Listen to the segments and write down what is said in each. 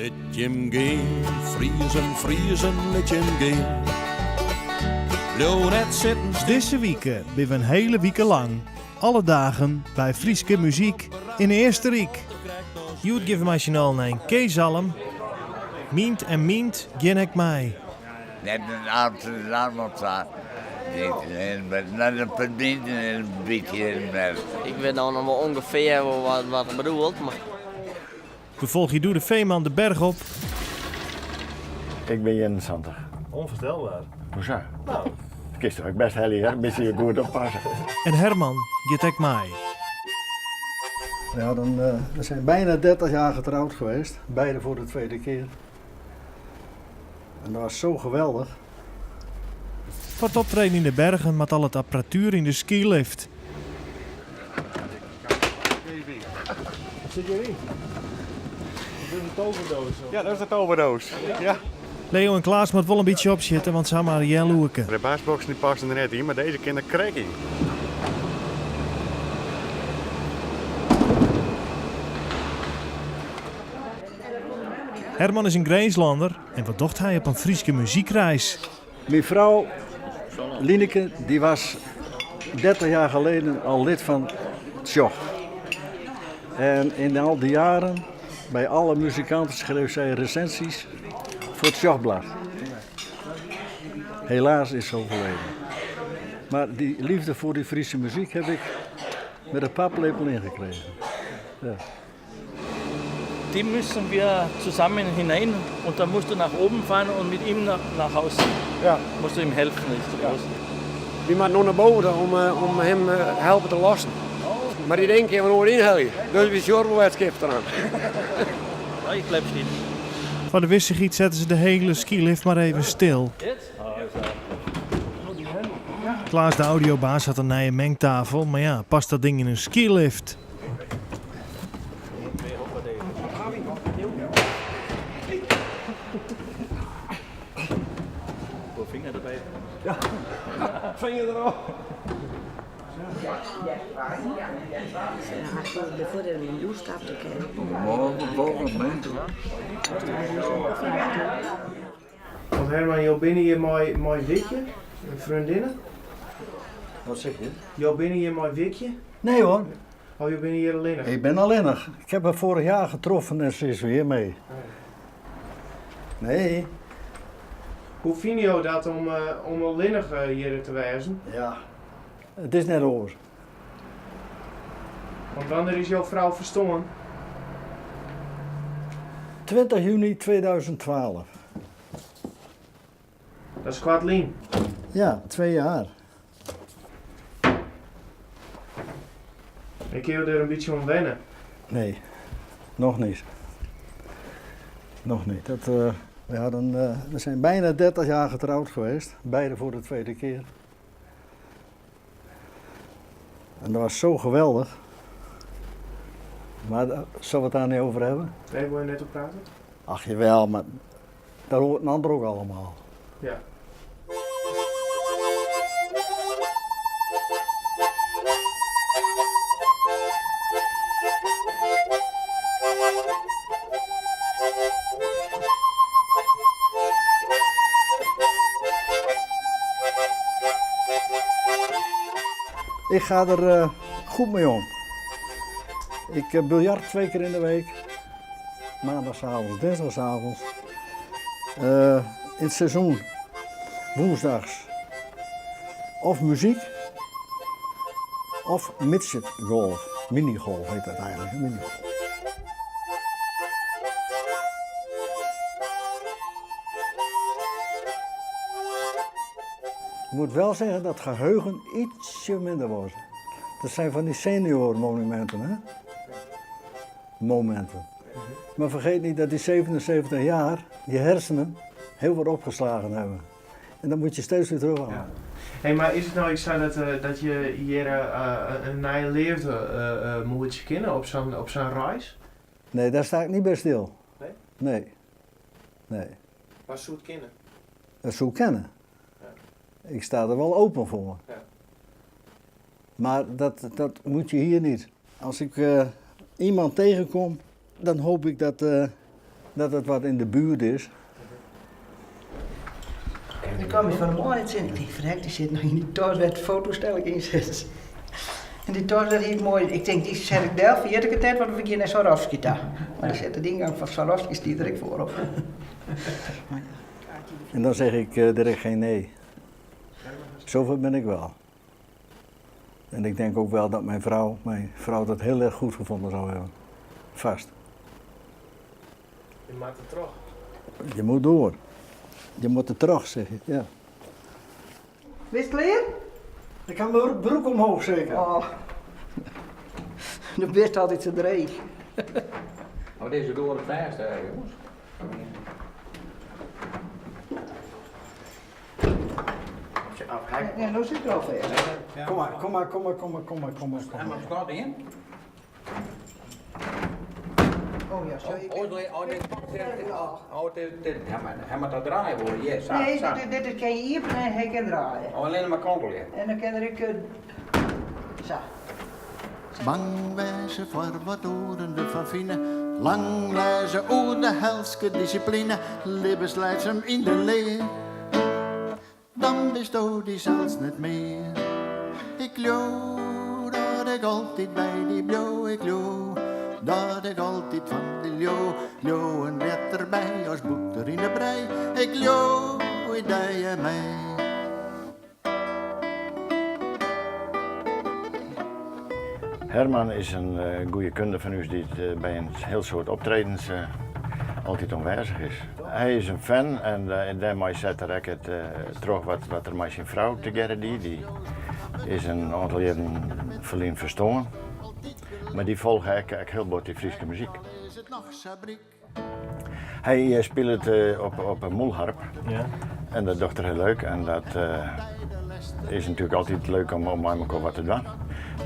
Lit jim gean, Friezen, Friezen, lit jim gean. Bliuw net sitten. Dizze wike binne we in hiele wike lang alle dagen by Fryske muzyk yn Eastenryk. Hjoed gean we mei syn allen nei in Keezalm. Mynt en Mynt gean ek mei. Net in Amsterdam of sa. Net in een beetje. Ik weet nou nog wel ongeveer wat, wat er bedoelt, maar... We folgje Doede Veeman de berch op. Ik bin 71. Onvoorstelbaar. Hoezo? Nou. Dat kinst toch ek bêst helje, hè? Bist je goed oppassen. En Herman giet ek mei. We, hadden, uh, we zijn bijna 30 jaar getrouwd geweest, beide voor de tweede keer. En dat was zo geweldig. Foar it optreden yn de bergen moat al it apparatuer yn de skylift. Wat sit hjiryn? Dat is een toverdoos. Ja, dat is de toverdoos. Ja. Leo en Klaas moat wol in bytsje opsjitte, want se ha mar in healoerke. De basboxen die passen der net yn, mar dizze kin der krekt yn. Herman is in Grinslanner en wat docht hy op in Fryske muzykreis? Mijn vrouw Lineke die was 30 jaar geleden al lid van Tsjoch. En in al die jaren, bij alle muzikanten schreef zij recensies voor het Tsjochblad. Helaas is ze overleden. Maar die liefde voor die Friese muziek heb ik met de paplepel ingekregen. Ja. Die müssen wir zusammen hinein und dann musst du nach oben fahren und mit ihm nach, nach Hause. Ja. Musst du ihm helfen, ist zu groß. Wy moatte no nei boven om, eh, om him eh, helpe te lossen. Mar dy ding kinne we noait ynhelje. Dus wy sjogge wol it skip deroan. Ja, ik blijf staan. Foar de wissichheid sette se de hiele skylift mar even stil. Klaas de audiobaas hat in nije mengtafel, mar ja, past dat ding yn in skylift? Vinger erbij. Ja, vinger derop. Want Herman, jo binne hjir mei, mei Wikje, in freondinne? Wat zeg je? Jo binne hjir mei Wikje? Nee hoor. Oh, jo binne hjir allinnich? Ik ben allinnich. Ik heb haar vorig jaar getroffen en ze is weer mee. Nee. Hoe fine jo dat om, uh, om allinnich uh, hjir te wêzen? Ja, it is net oars. Want wannear is jo frou ferstoarn? 20 juni 2012. Dat is koartlyn. Ja, twee jaar. En kinne jo der in bytsje oan wenne? Nee, nog niet. Nog niet. Dat, uh, we, hadden, uh, we zijn bijna 30 jaar getrouwd geweest. Beide voor de tweede keer. En dat was zo geweldig. Maar zullen we het daar niet over hebben? Nee, wil je net op praten? Ach jawel, maar daar hoort een ander ook allemaal. Ja. Ik ga er uh, goed mee om. Ik uh, biljart twee keer in de week. Maandagavond, dinsdagavond. Uh, in het seizoen woensdags of muziek of midget golf. Minigolf heet dat eigenlijk. Minigolf. Ik moet wel zeggen dat geheugen ietsje minder wordt. Dat zijn van die senior monumenten, hè? Momenten. Maar vergeet niet dat die 77 jaar je hersenen heel wat opgeslagen hebben. En dan moet je steeds weer terughalen. Ja. Hey, mar is it no ek sa dat, uh, dat je hjir uh, in nije leafde uh, moetsje kinne op sa'n op sa'n reis? Nee, daar sta ik niet bij stil. Nee? Nee. Nee. Mar soe it kinne? Dat soe kinne. Ja. Ik sta er wel open voor. Ja. Maar dat, dat moet je hier niet. Als ik uh, iemand tegenkom, dan hoop ik dat, uh, Dat it wat yn de buert is. Ik kwam je fan 'e moarn tsjin. Ik tink, ferrek, dy sit noch yn dy tas wêr't it fotostel ek yn sit. En dy tas, dat hie ik moai. Ik tink, dy set ik del, ferjit ik it net, want we gean nei Swarovski ta. Mar der sit de yngang fan Swarovski stiet der ek foar op. En dan zeg ik direct geen nee. Zover ben ik wel. En ik denk ook wel dat mijn vrouw, mijn vrouw dat heel erg goed gevonden zou hebben. Vast. Je moat der troch. Je moet door. Je moet er terug, zeg ik, ja. Bist klear? Ik ha myn broek omhoog zeker. Oh. Do bist altyd sa dreech. Oh, dizze doar fêst, hè, jongens. Ja, no sit er al fêst. Kom mar, kom mar, kom mar, kom mar, kom mar, kom mar. Hij mag slot in. Oh ja, zo. Oh, oh, dit, oh, dit, dit, hij moet dat draaien worden, yes, zo, Nee, zo. dit, dit, dit kin je iepenen en hy kin draaie. Oh, alleen maar konkelje. En dan kin er ek sa. Bang wêze foar wat oaren derfan fine, lang lêze oer de helske dissipline, libbensleidzaam yn de lear. Dan bisto dysels net mear. Ik leau dat ik altyd by dy bliuw, ik leau dat ik altyd fan dy leau. Leauwen heart derby as bûter yn de brij, ik leau yn dy en my. Herman is in goede kunde fan ús dy't by in hiel soad optredens altyd oanwêzich is. Hy is in fan en dêrmei set er ek it troch wat er mei syn frou tegearre die. Dy is in oantal jierren ferlyn ferstoarn. Mar dy folge ek hiel bot dy Fryske muzyk. Hy spilet op in mûlharp en dat docht er hiel leuk en dat is natuerlik altyd leuk om mei mekoar wat te dwaan.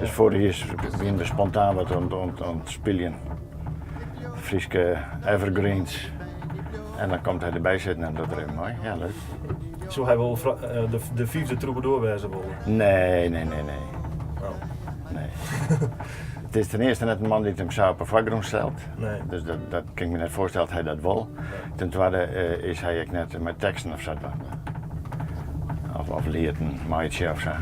Dus foarich jier wiene we spontaan wat oan it spyljen. Fryske evergreens. En dan komt hy derby sitten en docht er even mei. Ja, leuk. Soe hy wol de fyfde troubadour wêze wolle? Nee, nee, nee, nee. Oh. Nee. It is ten earste net in man dy't him sa op 'e foargrûn stelt. Nee. Dus dat kin ik my net foarstelle dat hy dat wol. Ten twadde is hy ek net mei teksten of sa dwaande. Of lieten meitsje of sa.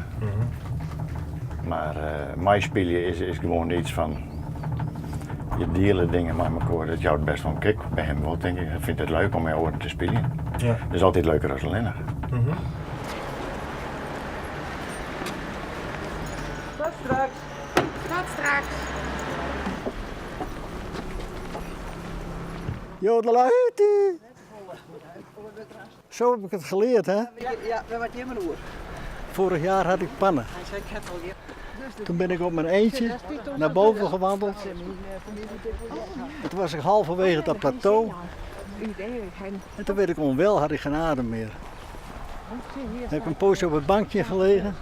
Mar meispylje is gewoan iets fan je diele dingen mei mekoar. Dat jout best wol in kick by him wol, tink ik. Hy fynt it leuk om mei oaren te spyljen. Dat is altyd leuker as allinnich. Tot straks. Tot straks. Jodelahuti. Zo heb ik het geleerd, hè? Ja, we wat jimmer oer. Vorig jaar had ik panne. Hij zei, ik heb al Toen ben ik op mijn eentje naar boven gewandeld. En toen was ik halverwege dat plateau. En toen werd ik onwel, had ik geen adem meer. Toen heb ik een poosje op het bankje gelegen.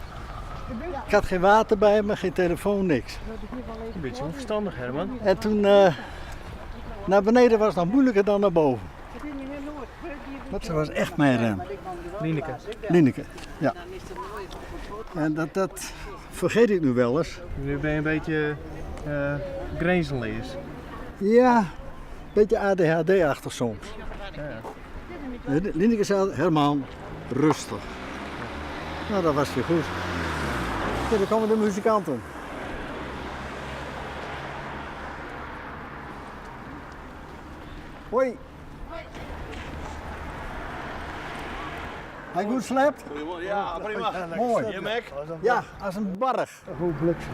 Ik had geen water bij me, geen telefoon, niks. Een beetje onverstandig, Herman. En toen naar beneden was het nog moeilijker dan naar boven. Dat was echt mijn rem. Lineke. Lineke, ja. En dat vergeet ik nu wel eens. Nu ben je een beetje grenzenleas. Ja, een beetje ADHD-achtig soms. Ja. Lineke zei, Herman, rustig. Nou, dat was weer goed. Ja, daar komen de muzikanten. Hoi. Hij goed slept? Goedemorgen, ja prima. Mooi. Je Mac? Ja, als een barg. Hoe bliksem?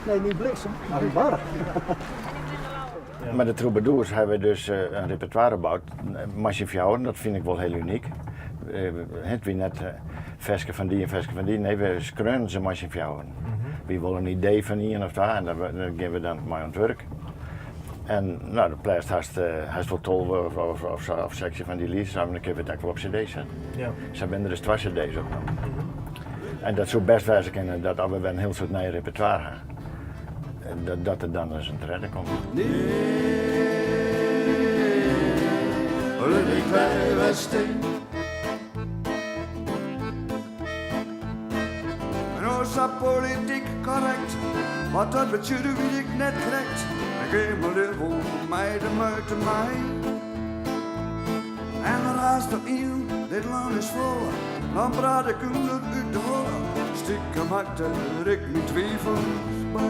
Nee, niet bliksem, maar een barg. Mei de Troubadours hawwe we dus in repertoire boud. Mei syn fjouweren, dat fyn ik wol hiel unyk. It wie net ferske fan dy en ferske fan dy. Nee, we skreaunen se mei syn fjouweren. Wy wolle in idee fan ien of twa en dêr gean we dan mei oan it wurk. En no, do pleatst hast wol 12 of 16 fan dy lietsjes en dan kinne we it ek wol op cd setten. Sa binne der dus twa cd's opnommen. En dat soe best wêze kinne dat as we wer in hiel soad nij repertoire ha, dat der dan ris in tredde komt. Lit ik blijven steen. No sa polityk korrekt, wat dat betsjut wit ik net krekt. Ik gean mar leaver mei de meute mei. Haast op yn, dit lân is fol, dan praat ik ûnder út de holle, stikem ha 'k der ek myn twivels by.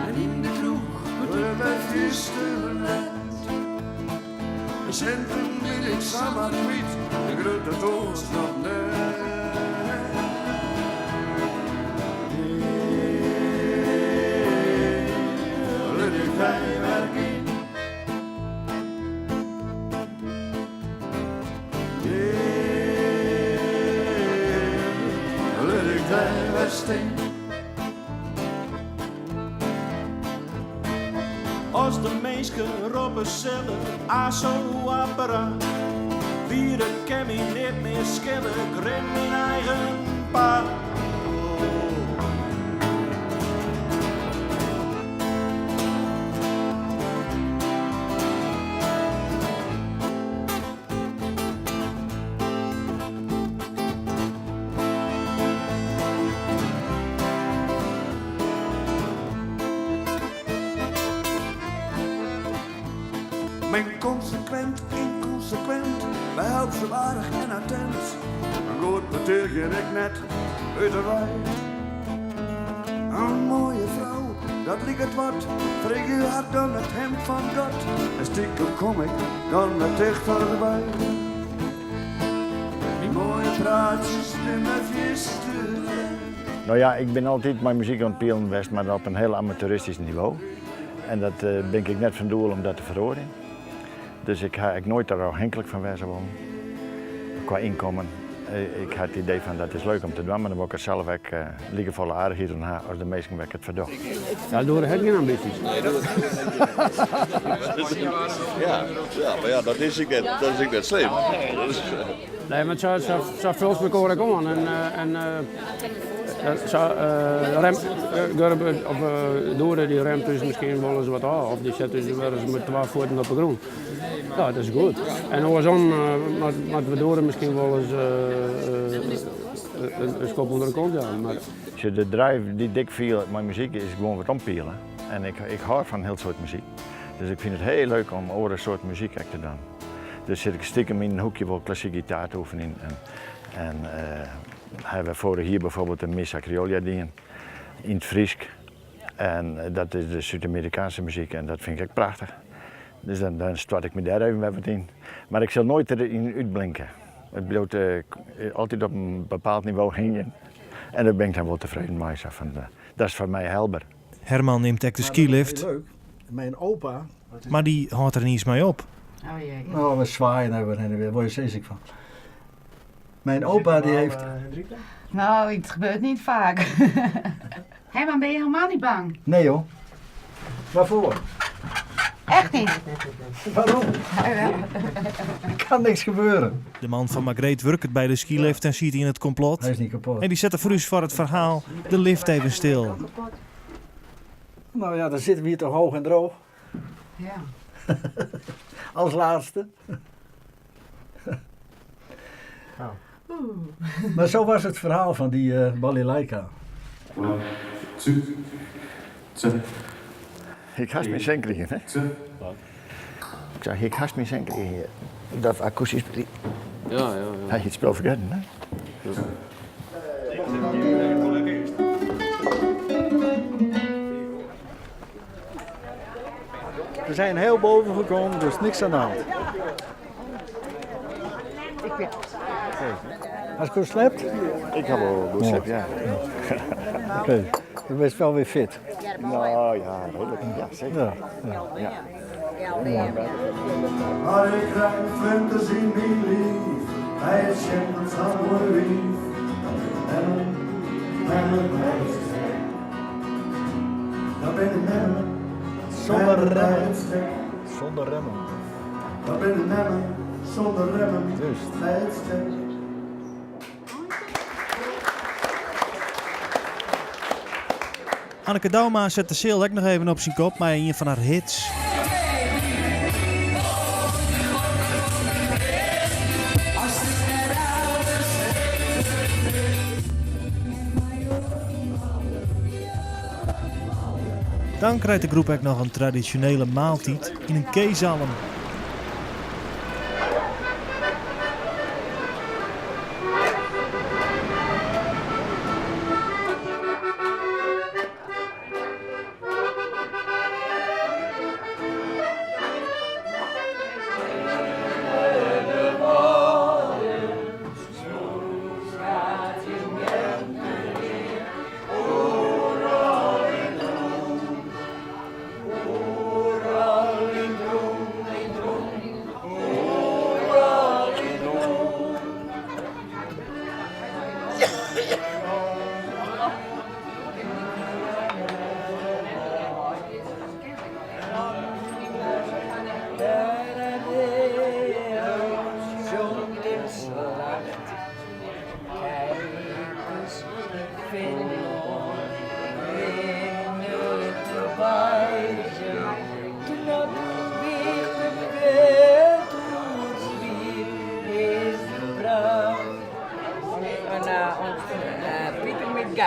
En yn de kroech wurde wy fierste let. De sinten bin ik samar kwyt, de grutte toast noch net. Nee, lit ik dy wer gean. Lit ik dy wer stean. As de minsken roppe sille, ASO-apparaat. Wier, it kin my neat mear skille, ik rin myn eigen paad. Men konsekwint, ynkonsekwint, behelpsum, aardich en attent. In goed petear gean ik net út de wei. In moaie frou, dat liket wat, freegje har dan it himd fan God. En stikem kom ik dan wer tichterby. Dy moaie praatsjes binne fierste let. No ja, ik bin altyd mei muzyk oan it pielen west, mar op in hiel amateuristysk nivo. En dat bin ik net fan doel om dat te feroarjen. Dus ik ha ek noait der ôfhinklik fan wêze wollen kwa ynkommen. Ik ha it idee fan dat is leuk om te dwaan, mar dan wol ik der sels ek likefolle aardichheid oan ha as de minsken wêr't ik it foar doch. Ja, Doare hat gjin ambysjes. Nee, dat Ja, ja, mar ja, dat is ek net, dat is ek net slim. Nee, mar sa, sa, sa fulst mekoar ek oan. En, en sa rem, Gurbe, of Doare dy remt ús miskien wolris wat ôf, of dy set ús wer ris mei twa fuotten op 'e grûn. Ja, dat is goed. En oarsom moatte we Doare miskien wolris in skop ûnder de kont jaan. Mar... Sjoch, de drive dy't ik fiel mei muzyk is gewoan wat ompiele. En ik, ik hâld fan in hiel soad muzyk. Dus ik fyn it hiel leuk om oare soarten muzyk ek te dwaan. Dus sit ik stikem yn in hoekje wol klassyk gitaar te oefenjen. En, en hawwe we foarich jier bijvoorbeeld in Misa Criolla dien yn it Frysk. En dat is de Súd-Amerikaanske muzyk en dat fyn ik ek prachtich. Dus dan, dan stoart ik my dêr even wer wat yn. Mar ik sil noait deryn útblinke. It bliuwt altyd op in bepaald nivo hingjen. En dêr bin ik dan wol tefreden mei. Sa fan, dat is foar my helber. Herman nimt ek de skylift. Leuk. Mijn opa. Mar dy hâldt der iens mei op. Oh jee. Nou, we zwaaien en weer en weer. Word je zeeziek van. Mijn opa die heeft... Nou, het gebeurt niet vaak. Herman, ben je helemaal niet bang? Nee joh. Waarvoor? Echt niet? Waarom? Er kan niks gebeuren. De man fan Margreet wurket by de skylift en siet yn it komplot. Hy is niet kapot. En dy sette foar ús foar it ferhaal de lift even stil. Nou ja, dan zitten we hier toch hoog en droog. Ja. Als laatste. Maar zo was het verhaal van die uh, Balalaika. Ik hast myn sin krigen, hè? Ik sei, ik hast myn sin krigen. Dat akoestysk. Ja. Hy hie it spul fergetten, hè? We zijn heel boven gekomen, dus niks aan de hand. Hast goed slept? Ik ha wol goed slept, ja. Oké, je bent wel weer fit. Nou ja, redelijk. Ja, zeker. Ja. Ja. Mar ik krij flinters yn myn liif, by it sjen fan sa'n moai wiif. Memmen, memmen, by it stek. Dat binne memmen, Zonder memmen by remmen. it stek. Zonder remmen. Dat binne memmen, sûnder remmen, by it stek. Anneke Douma set de seal ek noch even op syn kop mei ien fan har hits. Dan krijt de groep ek noch in tradisjonele maaltyd yn in keezalm.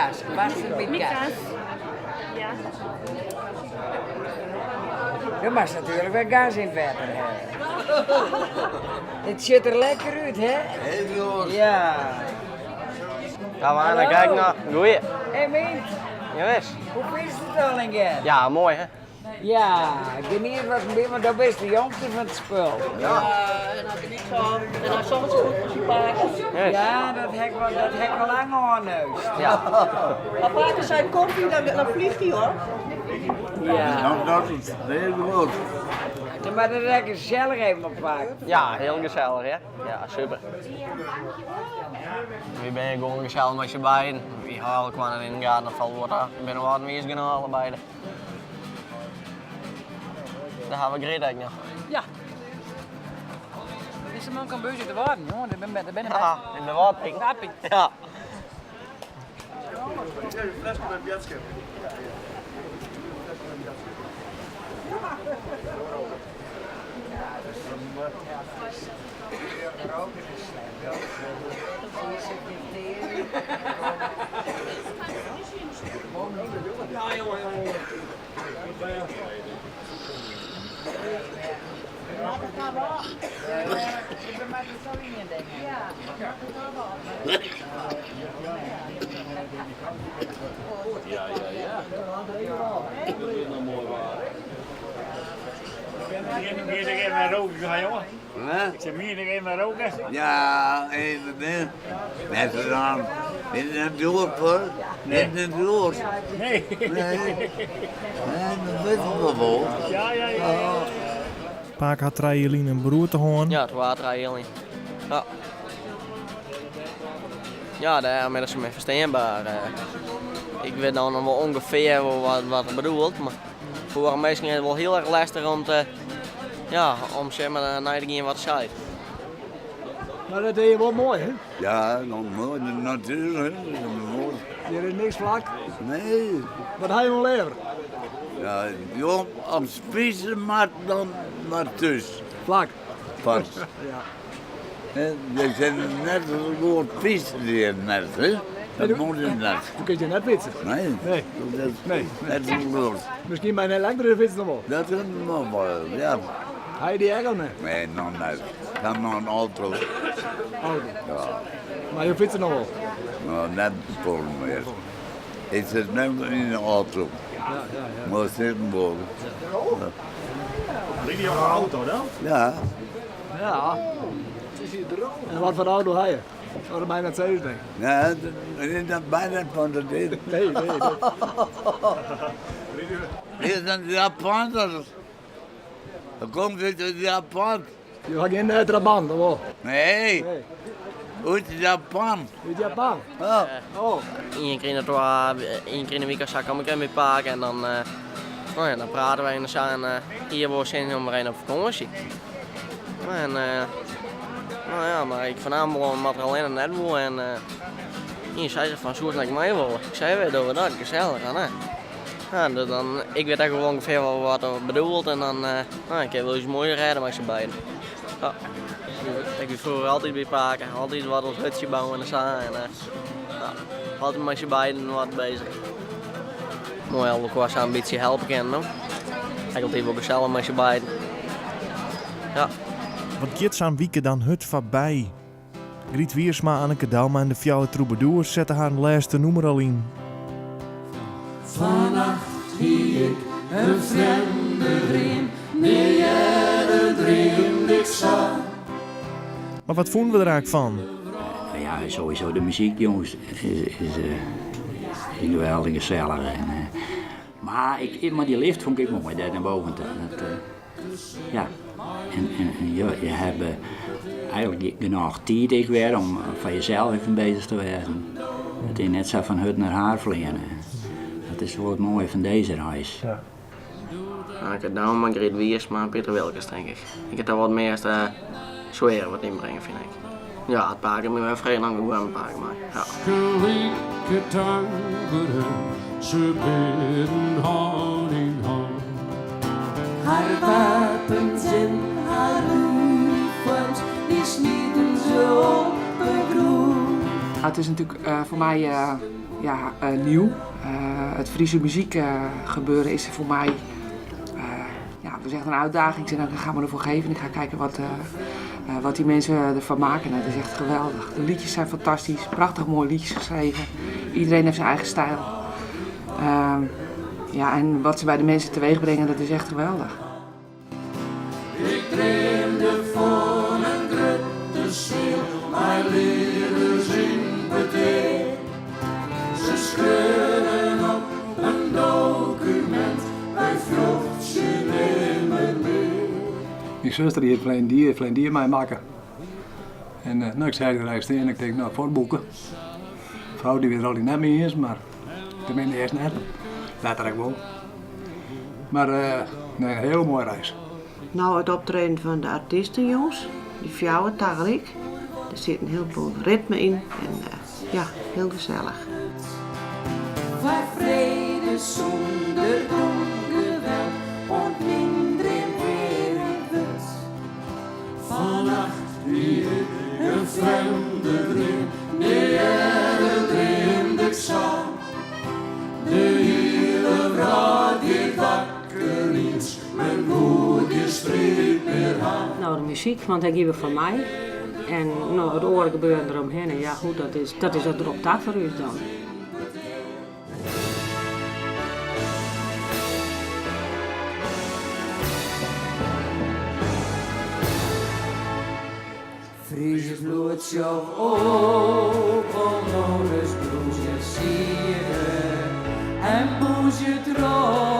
gas. Waskest met gas. Ja. Do moatst natuerlik wer gas yn it wetter hawwe. It sjocht der lekker út, hè? Heel goed. Ja. Ja, maar kijk nou. Goeie. Hey Mient. Jawis. Hoe fynst it allegear? Ja, moai hè? Ja, geniet wat in want do bist de jongste fan it spul. Ja, en dan geniet zo. En dan soms goed voor zijn paard. Ja, dat heb ik, wel, dat heb ik al lang oanneusd. Ja. Maar vaker zijn koffie, dan vliegt hij hoor. Ja. Nou, dat is heel goed. Ja, maar dat heb ik gezellig even op pakken. Ja, heel gezellig hè? Ja, super. Wy binne gewoan gesellich mei syn beiden. Wy hâlde elkoar net yn de gaten, dan falt wat af. Binne we wiis genôch allebeide. Dêr hawwe we Greet ek noch. Ja. Dizze man komt by ús út de Wâlden, jongen. Dêr binne Ja, in de Wâldpyk. Wâldpyk. Ja. Ja, ja, ja. Dat is noch moai waar. Mien ik even roken gaan, jongen? Ik zeg, mien ik even roken? Ja, even ben. Net dan. Is het door voor? Nee. Is het door? Nee. Nee. Nee, dat weet ik wel. Ja, ja, ja. Pake hat trije jier lyn in beroerte hân. Ja, it waard 3 jier lyn. Ja. Ja, dêr is it fersteanber. Ik wit dan noch wol ûngefear wol wat er bedoelt, mar foar minsken is it wol hiel erch lestich om te, ja, om sis mar nei te gean wat er seit. Mar dat is wol moai, hè? Ja, noch moai, de natuer, hè. Moai. Hjir is niks flak. Nee. Wat ha je no leaver? Ja, joh, as fytse moat, dan mar thús. Flak? Pas. Ja. Hè, Je kunt net zo goed fietsen hier net, hè? Dat moet je net. Do kinst hjir net fytse. Nee. Nee. Dat is Nee. net zo goed. Miskien mei in elektryske fyts noch wol. Dat is noch wol, ja. Ha je dy ek al net? Nee, noch net. Ik ha noch in auto. Auto. Ja. Mar jo fytse noch wol? No, net folle mear. Ik sit net yn de auto. Ja. Mar sitten wol. Ride jo in auto dan? Ja. Ja. En watfoar auto ha je? Oh, dat mei net sizze, denk ik. Nee, dat is dat bijna fan de dit. Nee. Dit is in Japan. Dat komt uit Japan. Je ha gjin Trabant, of wol? Nee. Út Japan. Út Japan? Ja. Oh. Ien kear yn de twa, ien kear yn de wike sa kom ik even by pake en dan, no ja, dan prate wy en sa en hy hat wol sin om wer even op fakânsje. En no ja, mar ik fan Amelân moat er allinne net wol en ien sei se fan soest ek mei wolle? Ik sei wy dogge dat, gesellich, hè. Ja, dus dan, ik wit ek wol ûngefear wol wat er bedoelt en dan no, ik kin wol iets moais rêde mei syn beiden. Ja. Ik wie froeger altyd by pake, altyd wat ons hutsje bouwe en sa en ja, altyd mei syn beiden wat beuzich. Moai elkoar sa in bytsje helpe kinne, no. Ek altyd wol gesellich mei syn beiden. Ja. Wat giet sa'n wike dan hurd foarby? Griet Wiersma, Anneke Douma en de fjouwer troubadours sette harren lêste nûmer al yn. Fannacht hie ik in frjemde dream, nea earder dreamde ik sa. Mar wat fûnen we der eigentlik fan? Ja, sowieso de muzyk, jonges, is geweldich gesellich. En, mar, mar dy lift fûn ik moai, dêr nei boven ta. Dat, ja. En ja, je hawwe eigentlik genôch tiid ek wer om foar jesels even beuzich te wêzen. It is net sa fan hut nei har fleane. Dat is wol it moaie fan dizze reis. Ja. Anneke Douma, Griet Wiersma en Piter Wilkens, tink ik. Ik ha der wat mear sfear wat ynbringe, fyn ik. Ja, it pake my wer frege, dan gewoan pake mei. Ja. Gelike tankberheid, se bidden hân yn hân. Har wapens en har unifoarms, dy smieten se op 'e grûn. Het is natuurlijk voor mij ja, nieuw. Het Friese muziek gebeuren is voor mij ja, dat is echt een uitdaging. Ik zeg, nou, ik ga me ervoor geven. Ik ga kijken wat die mensen ervan maken. Nou, dat is echt geweldig. De liedjes zijn fantastisch. Prachtig mooie liedjes geschreven. Iedereen heeft zijn eigen stijl. Ja, en wat ze bij de mensen teweeg brengen, dat is echt geweldig. Ik droomde van een grote ziel, mijn leerders in peteer. Ze schreeuwen op een document, wij vluchten nimmer meer. Mijn zuster die heeft alleen die mij maken. En nou, ik zei er eens in en ik denk, nou, voorboeken. Vrouw die weet er al niet mee eens, maar tenminste eerst net. Later ik wel. Maar nee, een hele mooie reis. Nou, het optreden van de artiesten, jongens, die fjouwen tegelijk. Er zit een heleboel ritme in en ja, heel gezellig. Waar vrede zonder geweld ont minder in wereld. Vannacht wie ik een vreemde dream, die eerder droomde ik zo. De hele wereld die wakker is, mijn goede strijd meer aan. Nou, de muziek, want hij geeft van mij. En nou, het oren gebeuren eromheen. En ja, goed, dat is het erop daar voor u dan. Fries bloed sjog op om nog eens bloedje sieren en boezje trots.